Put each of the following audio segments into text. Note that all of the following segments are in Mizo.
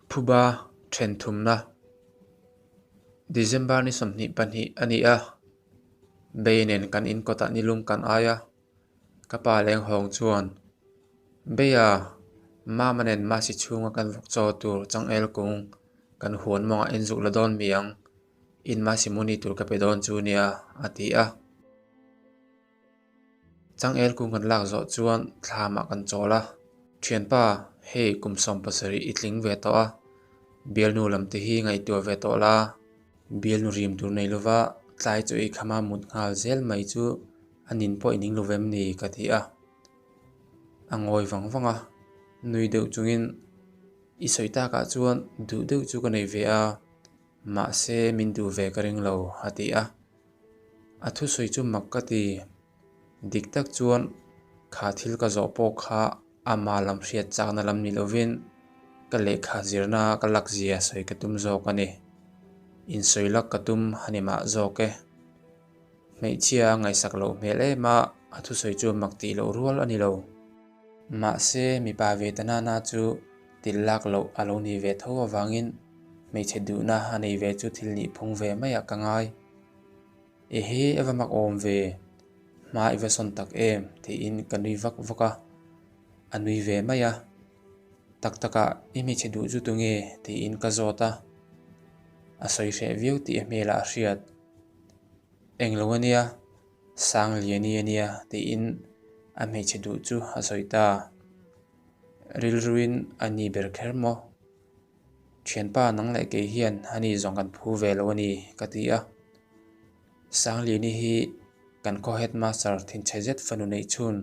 Phuba then thumna December ni 22 a ni a, Bei nen kan in kawtah nilum kan ai a, ka pa leng hawng chuan, Beia, Mama nen Masi chhunga kan vawk chaw tur changel kung kan huan mawngah inzuk la dawn mi ang, in Masi muni tur ka pe dawn chu nia, a ti a. Changel kung kan lak zawh chuan thlamah kan chawl a, Thianpa, hei kum 70 i tling ve tawh a, bialnu lam te hi ngaihtuah ve tawh la, bialnu rim tur nei lova tlai chu ei khama mut nghal zel mai chu a nin pawh i ning lo vem ni ka ti a. A ngawi vang vang a, nui deuh chungin i sawi takah chuan duh deuh chu ka nei ve a, mahse min duh ve ka ring lo a ti a. A thusawi chu mak ka ti. Dik tak chuan kha thil ka zawh pawh kha ama lam hriat chakna lam ni lovin ka lehkha zirna ka lak zia sawi ka tum zawk a ni. Insawi lak ka tum a ni mah zawk e. Hmeichhia a ngaihsak loh hmel em a, a thusawi chu mak tih loh rual a ni lo. Mahse mipa ve ta nana chu til lak loh a lo ni ve tho avangin hmeichhe duhna a nei ve chu thil nih phung ve maiah ka ngai. Ehe a va mak awm ve, hma i va sawn tak em tiin ka nui vak vak a, a nui ve mai a. Tak takah i hmeichhe duh chu tunge tiin ka zawt a, a sawi hreh viau tih a hmelah a hriat. Englo a nia, Sangliani a nia tiin a hmeichhe duh chu a sawi ta. Rilruin a ni ber kher maw? Thianpa nang leh kei hian a ni zawng kan phu ve lo a ni ka ti a. Sangliani hi kan khaw headmaster thinchhe zet fanu neih chhun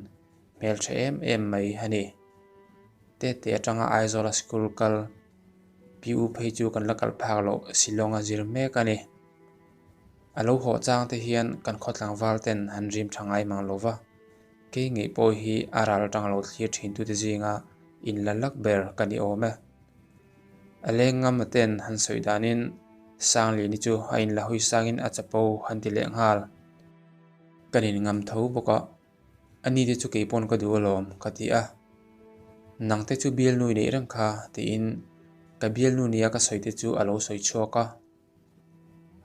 hmeltha em em mai a ni. Tete atanga Aizawla school kal Pi U phei chu kan la kal phak loh Shillong a zir mek a ni. A lo hawh chang te hian kan khaw tlangval ten han rim tha ngai mang lo va, kei ngei pawh hi a ral atanga lo thlir thin tute zinga in la lak ber ka ni awm e. A leng ngam a ten han sawi danin Sangliani chu a in la hawi sangin a chapo han ti leh nghal. Kan in ngam tho bawk a, a ni te chu kei pawn ka duh alawm ka ti a. Nang te chu bialnu i neih reng kha tiin ka bialnu nia ka sawi te chu a lo sawi chhuak a.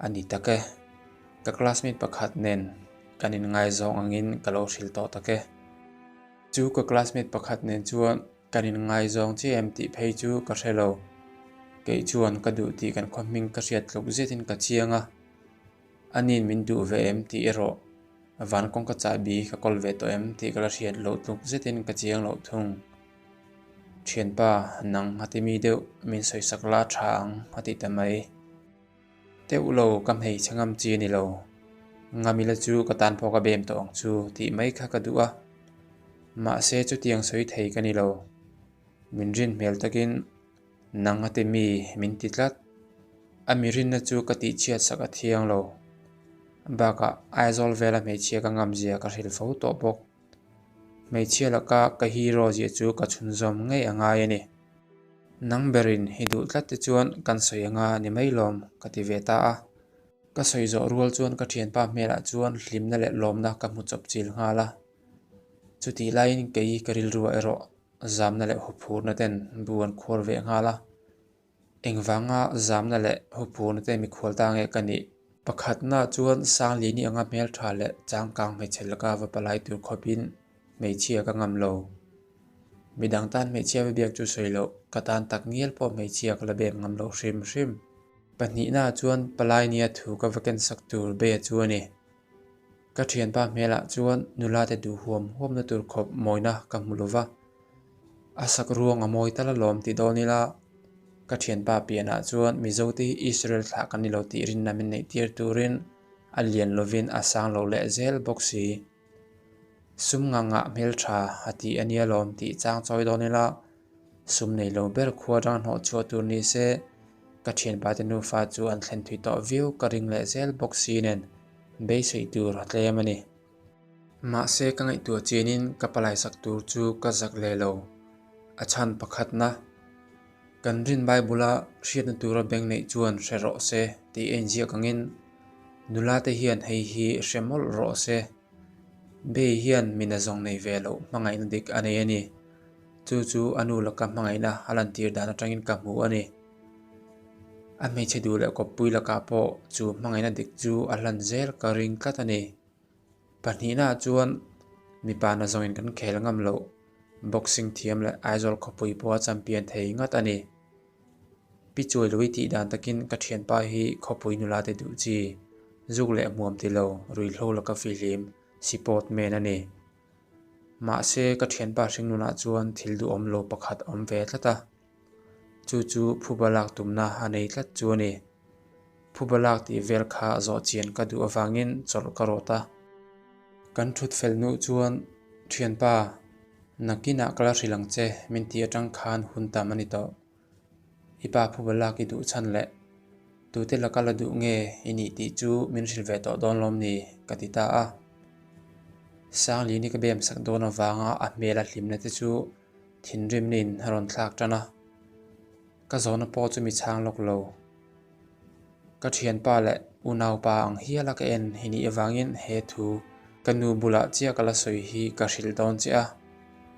A ni tak e, ka classmate pakhat nen kan inngaizawng angin ka lo hrilh tawh tak e. Chu ka classmate pakhat nen chuan kan inngaizawng chiah em tih phei chu ka hre lo. Kei chuan ka duh tih kan khaw hming ka hriat tluk zetin ka chiang a, ani'n min duh ve em tih erawh van kawngka chahbi ka kawl ve tawh em tih ka la hriat loh tluk zetin ka chiang loh thung. Thianpa, nang a ti mi deuh min sawisak la tha ang a ti ta mai. Teuh lo ka hmeichhe ngam chi a ni lo. Ngamila chu ka tan pawh ka bem tawh ang chu tih mai kha ka duh a. Mahse chutiang sawi thei ka ni lo. Min rin hmel takin nang a ti mi min ti tlat. A mi rinna chu ka tihchhiat sak a thiang lo. Bakah Aizawl vela hmeichhia ka ngam zia ka hrilh fo tawh bawk. Hmeichhia laka ka hero zia chu ka chhunzawm ngei a ngai a ni. Nang berin i duh tlat te chuan kan sawi anga ni mai lawm ka ti ve ta a. Ka sawi zawh rual chuan ka thianpa hmelah chuan hlimna leh lawmna ka hmu chawp chil nghal a. Chutih laiin kei ka rilruah erawh zamna leh huphurna ten bu an khuar ve nghal a. Engvanga zamna leh huphurna te mikhual ta nge ka nih? Pakhatna chuan Sanglini anga hmeltha leh changkang hmeichhe laka va palai tur khawpin hmeichhia ka ngam lo. Midang tan hmeichhia va biak chu sawi loh, ka tan tak ngial pawh hmeichhia ka la bem ngam loh hrim hrim. Pahnihna chuan palai nia thu ka va kensak tur be chu a ni. Ka thianpa hmelah chuan nula te duh huam huamna tur khawp mawina ka hmu lo va, a sak ruang a mawi tal alawm ti dawn ila, ka thianpa pianah chuan Mizo te hi Israel thlah kan ni lo tih rinna min neih tir turin a lian lovin a sang lo leh zel bawk si. Sum ngangah hmeltha a ti a nia lawm tih chang chawi dawn ila, Sum nei lo ber khua rang hnawh chhuah tur ni se, ka thianpa te nufa chu an thlen thui tawh viau ka ring leh zel bawk si nen beisei tur a tlem a ni. Mahse ka ngaihtuah chianin ka palai sak tur chu ka zak leh lo. A chhan pakhatna, kan rin Bible-a hriatna tura beng neih chuan hre rawh se tih a inziak angin nula te hian hei hi hre mawlh rawh se. Bei hian mina zawng nei ve loh hmangaihna dik a nei a ni. Chu chu a nu laka hmangaihna a lantir dan atangin ka hmu a ni. A hmeichhe duh leh kawppui lakah pawh chu hmangaihna dik chu a hlan zel ka ring tlat a ni. Pahnihnaah chuan mipa nazawngin kan khel ngam loh boxing thiam leh Aizawl khawpui pawha champion thei ngat a ni. Pi Chuailui tih dan takin ka thianpa hi khawpui nula te duh chi, zuk leh hmuam ti lo, ruihhlo laka fihlim, sipawt men a ni. Mahse ka thianpa hringnunah chuan thil duhawm lo pakhat a awm ve tlat a. Chu chu phuba lak tumna a nei tlat chu a ni. Phuba lak tih vel kha zawh chian ka duh avangin chawlh ka rawt a. Kan thut fel hnuh chuan, Thianpa, nakinah ka la hrilh ang che min tih atang khan hun tam a ni tawh. I pa phuba lak i duh chhan leh tute laka la duh nge i nih tih chu min hrilh ve tawh dawn lawm ni? ka ti ta a. Sanglini ka bem sak dawn avanga a hmela hlimna te chu Thinrimna in a rawn thlak tan a, ka zawhna pawh chu mi chhang lawk lo. Ka thianpa leh unaupa ang hiala ka en hi nih avangin he thu ka nu bulah chiah ka la sawi hi ka hrilh dawn che a,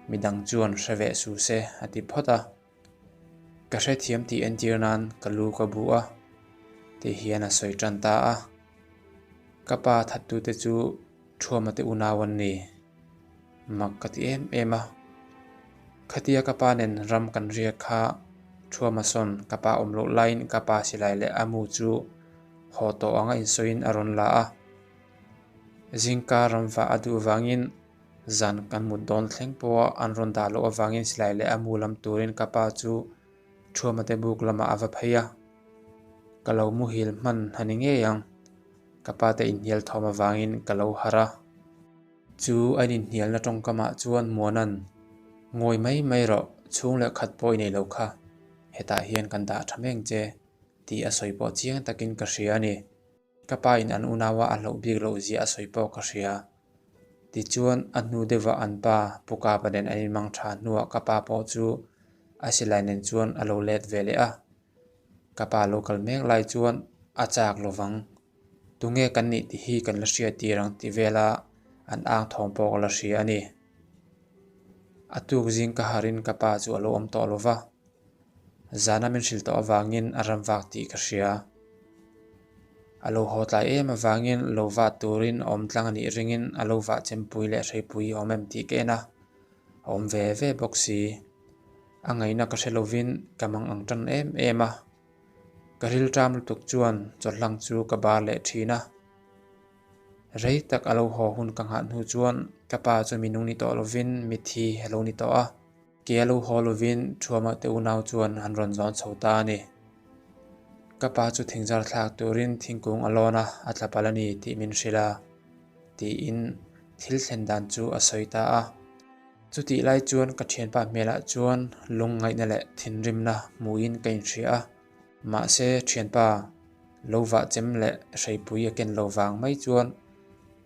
midang chuan hre veh su se a ti phawt a. Ka hrethiam tih entir nan ka lu ka bu a, ti hian a sawi tan ta a. Ka pa thattute chu Thuama te unau an ni. Mak ka ti em em a. Khatia ka pa nen ram kan riak kha Thuama sawn ka pa awm loh laiin ka pa silai leh a mu chu haw tawh anga insawiin a rawn la a. Zingka ram vah a duh vangin zan kan mut dawn thleng pawha an rawn dah loh avangin silai leh a mu lam turin ka pa chu Thuama te buk lamah a va phei a. Ka lo muhil hman a ni ngei ang. Ka pa te inhnial thawm avangin ka lo harh a. Chu a inhnialna tawngkamah chuan Muana'n, Ngawi mai mai rawh, chhung leh khat pawh i nei lo kha, hetah hian kan dah tha meng che, tih a sawi pawh chiang takin ka hria a ni. Ka pa in an unaua a hlauh bik loh zia a sawi pawh ka hria. Tichuan, a hnu deuhah an pa Pu Kapa nen an inmang tha hnuah ka pa pawh chu a silai nen chuan a lo let ve leh a. Ka pa lo kal mek lai chuan a chak lovang. Tunge kan nih tih hi kan la hriat tir ang tih vela an ang thawm pawh ka la hria a ni. A tuk zing ka harin ka pa chu a lo awm tawh lo va, zana min hrilh tawh avangin a ram vak tih ka hria. A lo haw tlai em avangin lo vah turin a awm tlang a nih ringin a lo vah chempui leh hreipui a awm em tih ka en a, a awm ve ve bawk si. A ngaihna ka hre lovin ka mang ang tan em em a. Ka rilṭam lutuk chuan chawlhlang chu ka bar leh ṭhin a. Rei tak a lo haw hun ka nghah hnu chuan ka pa chu mi nung ni tawh lovin mitthi a lo ni tawh a. Ke a lo haw lovin Thuama te unau chuan an rawn zawn chho ta a ni. Ka pa chu thingzar thlak turin thingkung a lawn a, a tla palh a ni tih min hrilh a, tiin thil thlen dan chu a sawi ta a. Chutih lai chuan ka thianpa hmelah chuan lungngaihna leh thinrimna hmuhin ka inhria a, mahse thianpa lo vah chem leh hreipui a ken lo vang mai chuan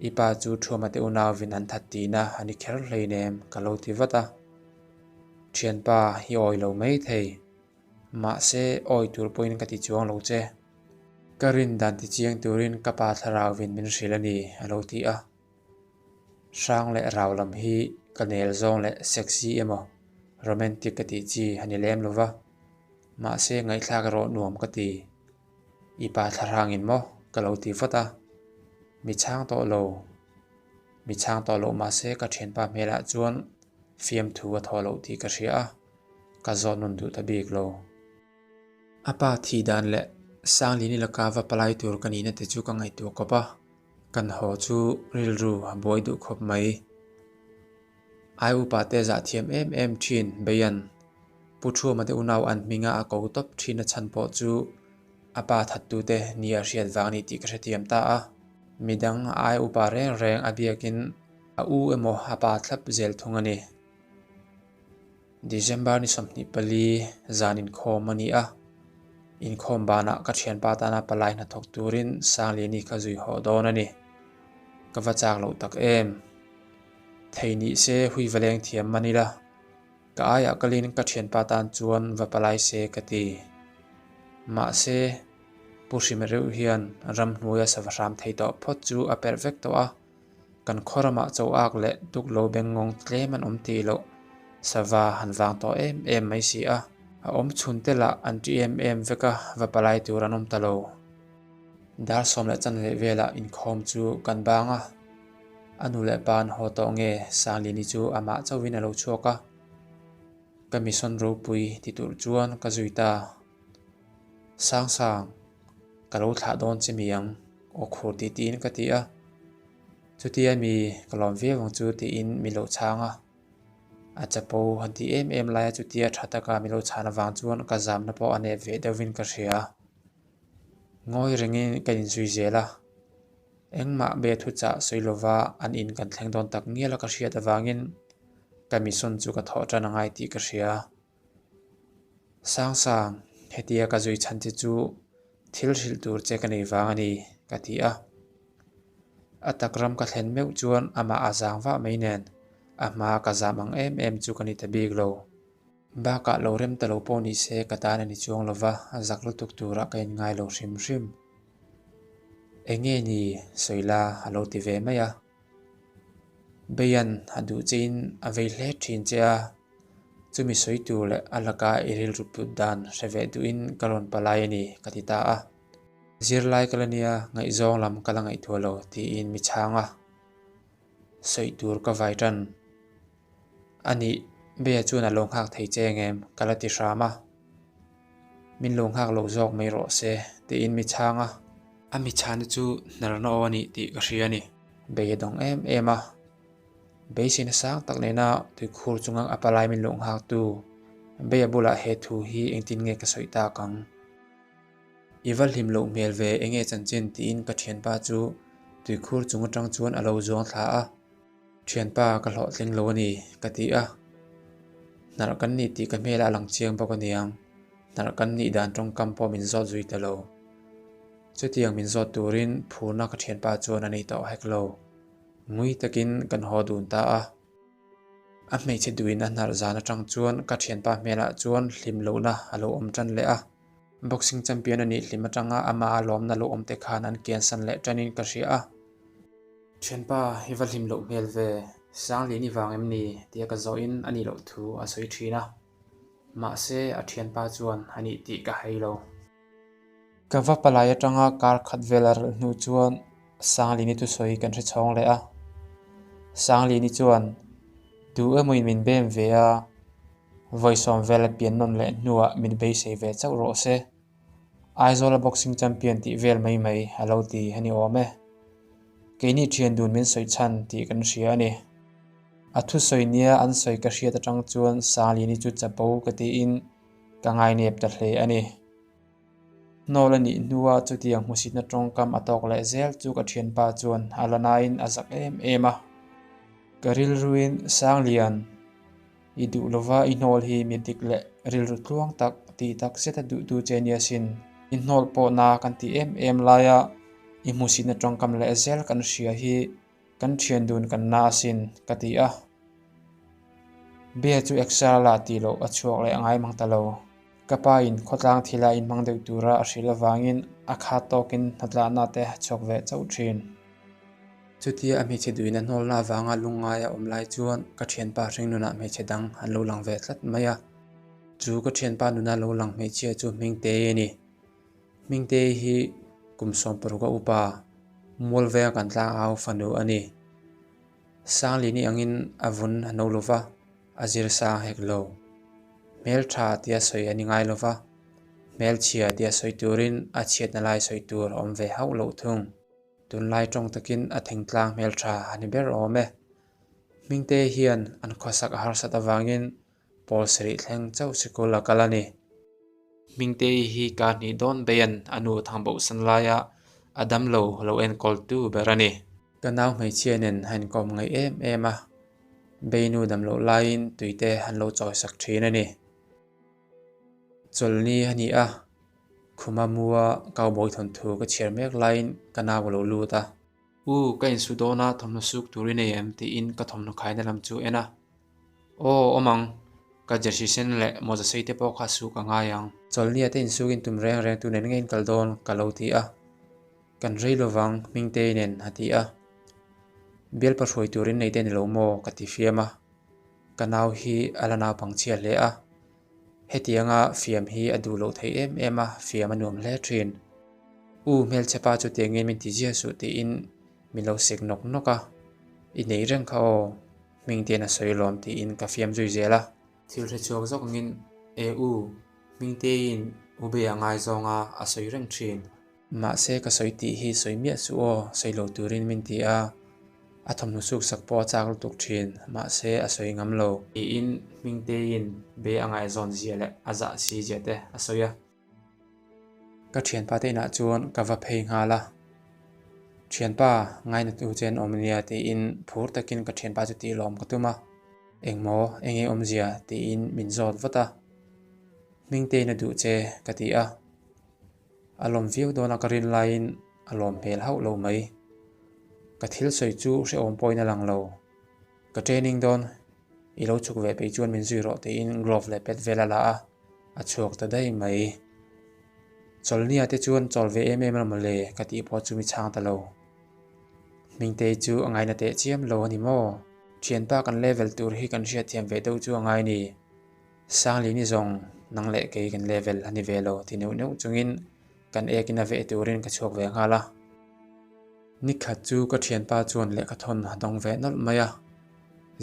i pa chu Thuama te unauvin an that tihna a ni kher hleinem ka lo ti vat a. Thianpa i awi lo mai thei, mahse awi tur pawhin ka ti chuang lo che. Ka rin dan ti chiang turin ka pa thlarauvin min hrilh a ni a lo ti a. Hrang leh rau lam hi ka nel zawng leh sexy emaw romantic ka tih chi a ni lem lo va, mahse ngaihthlak erawh nuam ka ti. I pa thlarangin maw ka lo ti vat a, mi chhang tawh lo, mi chhang tawh loh mahse ka thianpa hmelah chuan fiamthu a thawh loh tih ka hria a, ka zawt nun duh ta bik lo. A pa thih dan leh Sanglini laka va palai tur ka nihna te chu ka ngaihtuah kawp a. Kan haw chu rilru a buai duh khawp mai. Ai upa te zah thiam em em thin Beian Pu Thuama te unau an hminga a ko tawp thin a chhan pawh chu a pa thattu te nia hriat vang ni tih ka hrethiam ta a. Midang ai upa reng reng a biakin a u emaw a pa thlap zel thung a ni. December ni 24 zan inkhawm a ni a, inkhawm banah ka thianpa tana palai hnathawk turin Sangliani kha zui haw dawn a ni. Ka va chak loh tak em? Thei nih se hui va leng thiam man ila, ka aiah kalin ka thianpa tan chuan va palai se ka ti. Mahse, Pu Hrima reuh hian ramhnuaia sava hram thei tawh phawt chu a perh vek tawh a. Kan khaw ramah chaw ak leh tuk lo bengngawng tlem an awm tih loh sava han vang tawh em em mai si a. A awm chhun te lah an ṭi em em vek a, va palai tur an awm ta lo. Dar sawm leh chanve velah inkhawm chu kan bang a, a nu leh pa an haw tawh nge Sanglini chu amah chauhin a lo chhuak a, ka mission ropui ti tur chuan ka zui ta. Sangsang, ka lo thlah dawn che mi ang, aw khur tih tiin ka ti a. Chutia mi ka lawm viau ang chu tiin mi lo chhang a. A chapo han tih em em laia chutia tha taka mi lo chhan avang chuan ka zamna pawh a nep ve deuhin ka hria. Ngawi rengin ka inzui zel a, engmah be thuchah sawi lova an in kan thleng dawn tak ngial a ka hriat avangin ka mission chu ka thawh tan angai tih ka hria. Sangsang, hetia ka zui chhan che chu thil hrilh tur che ka nei vang a ni, ka ti a. A tak ram ka thlen meuh chuan amah a zang vah mai nen a hma ka zam ang em em chu ka ni ta bik lo. Bakah lo rem ta lo pawh ni se ka tan a ni chuang lo va, zak lutuk turah ka inngai lo hrim hrim. Eng nge ni sawi la a lo ti ve mai a. Beian a duh chein a vei hle thin che a, chumi sawi tur leh a laka i rilru put dan hre ve duhin ka rawn palai a ni ka ti ta a. Zirlai ka la nia, ngaihzawng lam ka la ngaihtuah lo tiin mi chhang a, sawi tur ka vai tan. A nih, Bea chuan a lo nghak thei che engem? Ka la ti hram a. Min lo nghak lo zawk mai rawh se, tiin mi chhang a. A mi chhana chu hnarna aw a nih tih ka hria a ni. Bei a dawng em em a. Beiseina sang tak nena tuikhur chunga a palai min lo nghaktu Bea bulah he thu hi engtin nge ka sawi tak ang? I va hlim loh hmel ve enge chanchin tiin ka thianpa chu tuikhur chung atang chuan a lo zuang thla a. Thianpa ka hlawhtling lo a ni ka ti a. Hnarh kan nih tih ka hmelah a lang chiang bawk aniang. Hnarh kan nih dan tawngkam pawh min zawt zui ta lo. Chutiang min zawt turin phurna ka thianpa chuan a nei tawh hek lo. Ngui takin kan haw dun ta a. A hmeichhe duhin a hnarh zan atang chuan ka thianpa hmelah chuan hlim lohna a lo awm tan leh a. Boxing champion a nih hlim atanga amah a lawmna lo awm te khan an kiansan leh tanin ka hria a. Thianpa, i va hlim loh hmel ve, Sanglian i vang em ni? tia ka zawhin a nih loh thu a sawi thin a. Mahse, a thianpa chuan a nih tih ka hai lo. Ka va palai atanga kar khat vel a ralh hnu chuan Sanglini thusawi kan hre chhawng leh a. Sanglini chuan, Du emawin min bem ve a, vawi sawm vel a pian nawn leh hnuah min beisei ve chauh rawh se. Aizawla boxing champion tih vel mai mai a lo ti a ni awm e. Keini thian dun min sawi chhan tih kan hria a ni. A thusawi nia an sawi ka hriat atang chuan Sanglini chu chapo ka tiin ka ngainep ta hle a ni. Hnawl a nih hnua chutiang hmusitna tawngkam a tawk leh zel chu ka thianpa chuan a la nain a zak em em a. Ka rilruin Sanglian i duh lova i hnawl hi mi dik leh rilru tluang tak tih tak zet a duhtu che nia sin. I hnawl pawhna kan ti em em laia i hmusitna tawngkam leh zel kan hria hi Kan thian dun kan na asin, ka ti a. Bia chu exer la tih loh a chhuak leh ngai mang ta lo. Ka pa in khawtlang thila inhmang deuh tura a hrilh avangin a khat tawkin hnatlahna te a chhuak ve chauh thin. Chutia a hmeichhe duhina hnawlna avanga lungngai a awm lai chuan ka thianpa hringnunah hmeichhe dang an lo lang ve tlat mai a. Chu ka thianpa nuna lo lang hmeichhia chu Hmingtei a ni. Hmingtei hi kum 16 a upa, Mualvenga kan tlang au fanu a ni. Sanglini angin a vun a no lova, a zir sang hek lo. Hmeltha tia sawi a ni ngai lova, hmelchhia tia sawi turin a chhiatna lai sawi tur a awm ve hauh loh thung. Tunlai tawng takin a thingtlang hmeltha a ni ber awm e. Hmingtei hian an khawsak a harsat avangin Pawl sarih thleng chauh sikul a kal a ni. Hmingtei hi ka hnih dawn beian a nu thangbohsan laia a damlo lo enkawltu ber a ni. Ka nau hmeichhia nen a inkawm ngaih em em a, beinu damloh laiin tuite an lo chawisak thin a ni. Chawlhni a ni a, khuma mua cowboy thawnthu ka chhiar mek laiin ka nau a lo lut a. U, ka insu dawn a, thawmhnaw suk tur i nei em? tiin ka thawmhnaw khaina lam chu en a. Aw, awm ang. Ka jersey sen leh mawza sei te pawh kha suk a ngai ang. Chawlhnia te insukin tum reng reng tu nen ngei in kal dawn ka lo ti a. Kan rei lovang Hmingtei nen a ti a. Bialpa hruai turin nei te ni lo maw ka ti fiam a. Ka nau hi a la naupang chhia hle a. Hetianga fiam hi a duh loh thei em em a, fiam a nuam hle thin. U hmelchhe pa chu tiangin min ti ziah suh tiin min lo sik nawk nawk a, I nei reng kha aw, Hmingtein a sawi lawm tiin ka fiam zui zel a. Thil hre chhuak zawk angin E u, Hmingteiin u be a ngaizawng a, a sawi reng thin. Mahse ka sawi tih hi sawi miah suh aw, sawi lo turin min ti a, a thawmhnaw suk sak pawh a chak lutuk thin, mahse a sawi ngam lo. Tiin Hmingteiin be a ngaihzawn zia leh a zah si zia te a sawi a. Ka thianpa te inah chuan ka va phei nghal a, Thianpa, ngainatu che an awm ania tiin phur takin ka thianpa chu tih lawm ka tum a, Engmaw, enge awmzia tiin min zawt vat a, Hmingteiin a duh che ka ti a. A lawm viau dawn a ka rin laiin a lawm hmel hauh lo mai. Ka thil sawi chu hrehawm pawhin a lang lo. Ka training dawn, i lo chhuk ve peih chuan min zui rawh tiin glove leh pet vel a la a, a chhuak ta daih mai. Chawlhnia te chuan chawl ve em em emaw le ka tih pawh chu mi chhang ta lo. Hmingtei chu a ngaina teh chiam lo a ni maw? Thianpa kan level tur hi kan hriatthiam ve deuh chu a ngai ni. Sanglini zawng nang leh kei kan level a ni ve lo ti neuh neuh chungin kan ekin a veh turin ka chhuak ve nghal a. Nikhat chu ka thianpa chuan lehkha thawn a dawng ve nawlh mai a,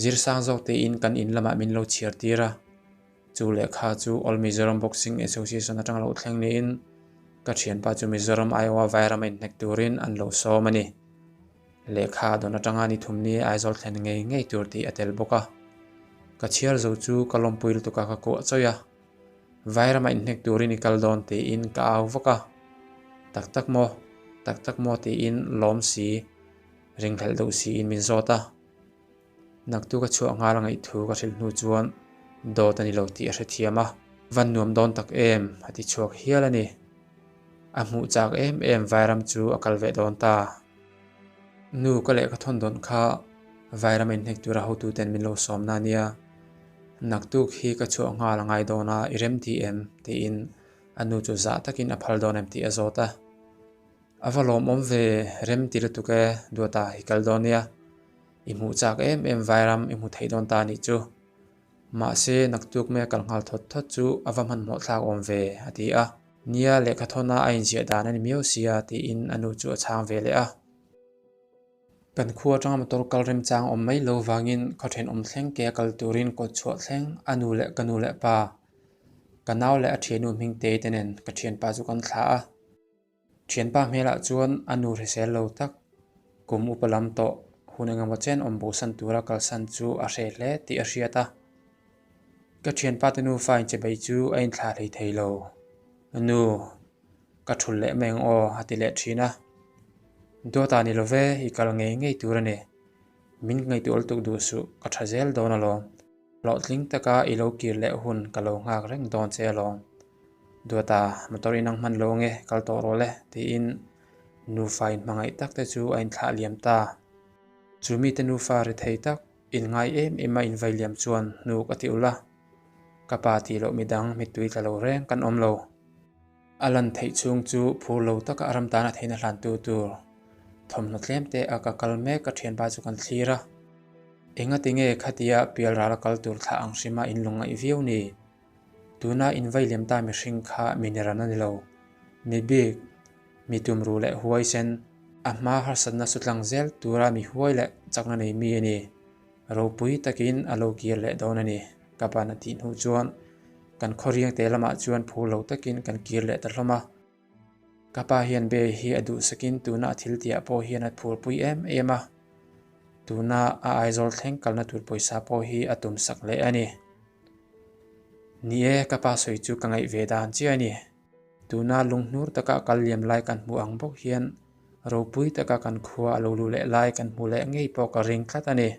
zirsang zawk tiin kan in lamah min lo chhiar tir a. Chu lehkha chu All Mizoram Boxing Association atang lo thleng niin ka thianpa chu Mizoram aiawha Vairam a inhnek turin an lo sawm a ni. Lehkha dawn atanga ni thumni Aizawl thlen ngei ngei tur tih a tel bawk a. Ka chhiar zo chu ka lawmpui lutuk a ka kuah chawih a. Vairama inhnek turin i kal dawn tiin ka au vak a. Tak tak maw? Tak tak maw? tiin lawm si, ringhlelh deuh siin min zawt a. Naktuk a chhuah nghal a ngaihthu ka hrilh hnu chuan dawt a ni lo tih a hrethiam a. Van nuam dawn tak em? a ti chhuak hial a ni. A hmuh chak em em Vairam chu a kal ve dawn ta. Nu ka lehkha thawn dawn kha Vairam inhnek tura hotuten min lo sawm na nia. Naktuk hi ka chhuah nghal a ngai dawn a, i rem ti em? tiin a nu chu zah takin a phal dawn em tih a zawt a. A va lawmawm ve, rem ti lutuk e, Duata i kal dawn nia. I hmuh chak em em Vairam i hmu theih dawn ta anih chu. Mahse, naktuk mai a kal nghal thawt thawt chu a va hmanhmawh thlak awm ve, a ti a. Nia, lehkha thawna a inziah dan a ni miau sia, tiin a nu chu a chhang ve leh a. Kan khua atanga motor kal remchang awm mai lo vangin khaw thenawm thleng ke a kal turin kawt chhuah thleng a nu leh ka nu leh pa, ka nau leh a thiannu hming tei te nen ka thianpa chu kan thlah a. Thianpa hmelah chuan a nu hrisel lo tak, kum upa lam tawh hun engemaw chen awm bosan tura kalsan chu a hreh hle tih a hriat a. Ka thianpa te nufa inchebei chu a inthlah hlei thei lo. Nu, ka thul leh mai ang aw a ti leh thin a. Dawtah ni lo ve, i kal ngei ngei tur a ni. Min ngaihtuah lutuk duh suh, ka tha zel dawn alawm. Hlawhtling taka i lo kir leh hun ka lo nghak reng dawn che alawm. Duata, motor inang hman lo ange, kal tawh rawh le, tiin nufa inhmangaih tak te chu a inthlah liam ta. Chu mite nufa ri thei tak, inngai em em a invai liam chuan hnuk a ti ulh a. Ka pa tih loh midang mittui tla lo reng kan awm lo. A lan theih chhung chu phur lo taka a ram tana theihna hlantu tur thawmhnaw tlem te a ka kal mek a thianpa chu kan thlir a. Engati nge khatia pialral a kal tur thlah ang hrima in lungngaih viau ni? Tuna invai lem ta mihring kha mi niran a ni lo. Mi bik, mi tumruh leh huaisen, a hma harsatna sutlang zel tura mi huai leh chakna nei mi a ni. Ropui takin a lo kir leh dawn a ni. Ka ban a tih hnu chuan kan khawriang te lamah chuan phur lo takin kan kir leh ta hlawm a. Ka pa hian be hi a duhsakin tuna a thil tihah pawh hian a phurpui em em a. Tuna a Aizawl thleng kalna tur pawisa pawh hi a tumsak leh a ni. Ni e, ka pa sawi chu ka ngaih ve dan chiah a ni. Tuna lunghnur taka kal liam lai kan hmuh ang bawk hian ropui taka kan khua a lo luh leh lai kan hmuh leh ngei pawh ka ring tlat a ni.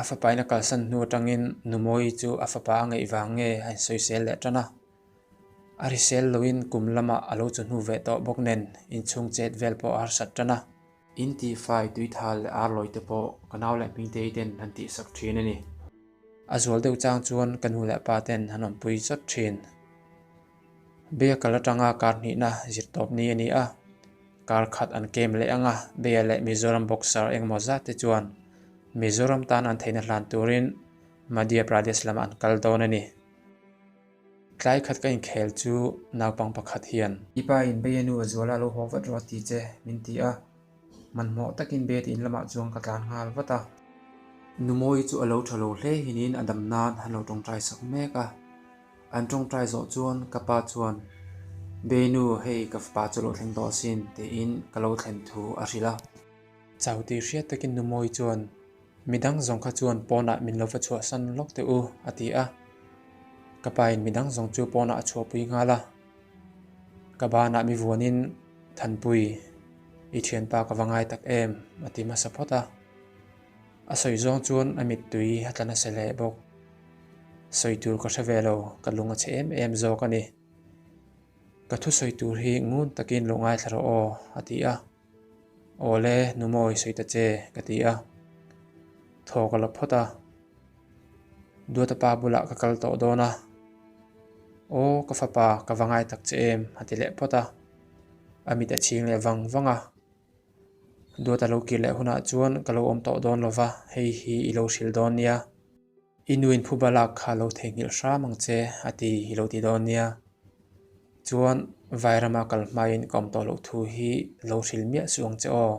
A fapain a kalsan hnu atangin Numawi chu a fapa a ngeih vang nge a insawisel leh tan a. A hrisel loin kum lamah a lo chu hnu ve tawh bawk nen inchhung chet vel pawh a harsat tan a. In tihfai tuithal leh arlawi te pawh ka nau leh hmingtei ten han tihsak thin a ni. A zual deuh chang chuan ka nu leh pa ten han awmpui chawt thin. Beia kal atanga kar hnihna zir tawp ni a ni a, kar khat an kem leh ang a, Beia leh Mizoram boxer engemaw zat te chuan Mizoram tan an theihna hlan turin Madhya Pradesh lamah an kal dawn a ni. Tlai khat ka inkhel chu naupang pakhat hian. I pa in Beia nu a zual a lo haw vat rawh a ti che, min ti a. Hmanhmawh takin Beia te in lamah chuan ka tlan nghal vat a. Numawi chu a lo tha lo hle hinin a dam nan an lo tawngtai sak mek a. An tawngtai zawh chuan ka pa chuan, Beia nu hei ka fapa chu a lo thleng tawh asin, tiin ka lo thlen thu a hrilh a. Chau tih hriat takin Numawi chuan, Midang zawng kha chuan pawnah min lo va chhuahsan lawk teh u, a ti a. Ka pain midang zawng chu pawnah a chhuahpui nghal a. Ka banah mi vuanin, Thanpui, i thianpa ka va ngai tak em, a ti hmasa phawt a. A sawi zawng chuan a mittui a tla nasa hle bawk. Sawi tur ka hre ve lo, ka lung a chhe em em zawk a ni. Ka thusawi tur hi ngun takin lo ngaithla rawh aw, a ti a. Awle, nu mawi sawi ta che, ka ti a. Thaw ka la phawt a. Duata pa bulah ka kal tawh dawn a. Aw, ka fapa, ka va ngai tak che em, a ti leh phawt a. A mit a chhing leh vang vang a. Duata lo kir leh hunah chuan ka lo awm tawh dawn lo va, hei hi i lo hrilh dawn nia. I nuin phuba lak kha lo theihnghilh hram ang che, a ti i lo ti dawn nia. Chuan Vairama kal hmain ka awm tawh loh thu hi lo hrilh miah suh ang che aw.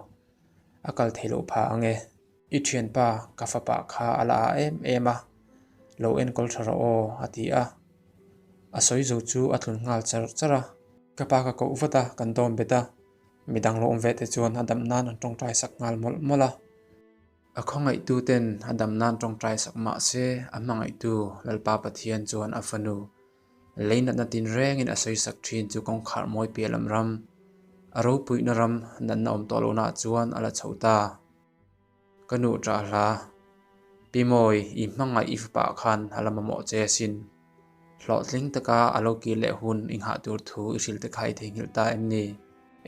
A kal theih loh phah ang e. I thianpa ka fapa kha a la ah em em a, lo enkawl tha rawh aw, a ti a. A sawi zo chu a tlun nghal char char a. Ka pa ka koh vat a, kan dawm bet a. Midang lo awm ve te chuan a dam nan an tawngtai sak nghal mawlh mawlh a. A khawngaihtuten a dam nan tawngtai sak mah se, a hmangaihtu Lalpa Pathian chuan a fanu lei natna tinrengin a sawisak thin chu kawngkhar mawi piah lam ram, a ropuihna ram natna awm tawh lohnaah chuan a la chho ta. Ka nuh ṭah hla, Pi Mawi, i hmangaih i fapa khan a la mamawh che asin. Hlawhtling taka a lo kir leh hun i nghah tur thu i hrilh te kha i theihnghilh ta em ni?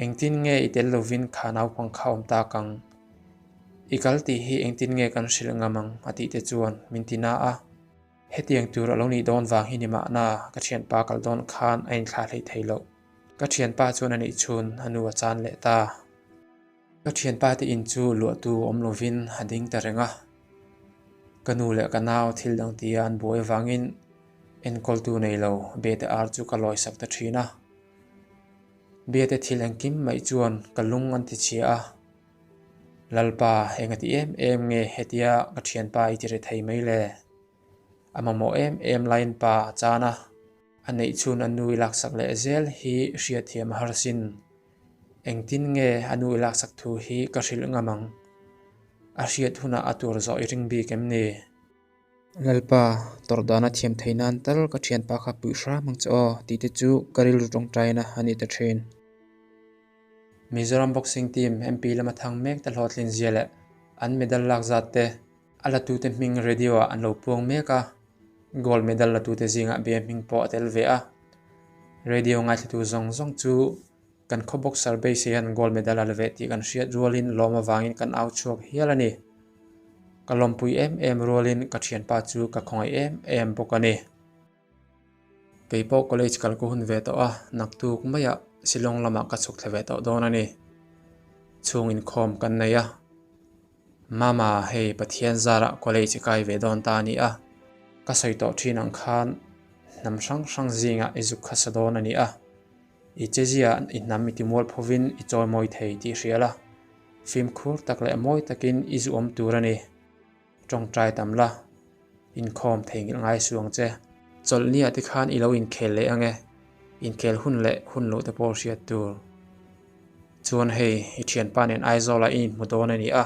Engtin nge i tel lovin kha naupang kha awm tak ang? I kal tih hi engtin nge kan hrilh ngam ang? a tih te chuan min ti na a. Hetiang tur a lo nih dawn vang hi ni mahna ka thianpa kal dawn khan a inthlah hlei thei loh. Ka thianpa chuan a nih chhun a nu a chan leh ta. Ka thianpa te in chu luahtu awm lovin a ding ta reng a. Ka nu leh ka nau thil dang tia an buai avangin enkawltu nei lo bete ar chu ka lawisak ta thin a. Biate thil engkim mai chuan ka lung an ti chhia a, Lalpa enga ti em em nge hetia ka thianpa i ti ri thei mai le? A mamawh em em laiin pa a chan a, a neih chhun a nu i laksak leh zel hi hriatthiam a har sin. Engtin nge a nu i laksak thu hi ka hrilh ngam ang? A hriat hunah a tur zawh i ring bik em ni? Lalpa, tawrh dana thiam thei nan tal ka thianpa kha puih hram ang che aw tih te chu ka rilru tawngtaina a ni ta thin. Mizoram Boxing Team MP lama thang mek te hlawhtlin zia leh an medal lak zat te a latute hming radio ah an lo puang mek a, gold medal latute zingah bia hming pawh a tel ve a. Radio ngaithlatu zawng zawng chu Kan khaw boxer beisei hian gold medal a la ve tih kan hriat rualin lawm avangin kan au chhuak hial a ni. Ka lawmpui em em rualin ka thianpa chu ka khawngaih em em bawk a ni. Kei pawh college kal ka hun ve tawh a, naktuk maiah Shillong lamah ka chhuk thla ve tawh dawn a ni. Chhung inkhawm kan nei a. Mama, hei Pathian zarah college i kai ve dawn ta a ni a. Ka sawi tawh thin ang khan hnam hrang hrang zingah i zuk khasa dawn a ni a. I chezia i hnam i timual phovin i chawimawi thei tih hria la, fimkhur tak leh mawi takin i zuawm tur a ni. Tawngtai tam la, inkhawm theihnghilh ngai suh ang che. Chawlhniah te khan i lo inkhel leh ang e, inkhel hun leh hun loh te pawh hriat tur. Chuan hei, i thianpa nen Aizawlah i inhmu dawn a ni a,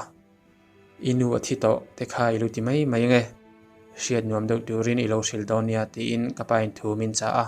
i nu a thi tawh te kha i lo ti mai mai ang e, hriat nuam deuh turin i lo hrilh dawn nia tiin ka pa in thu min chah a.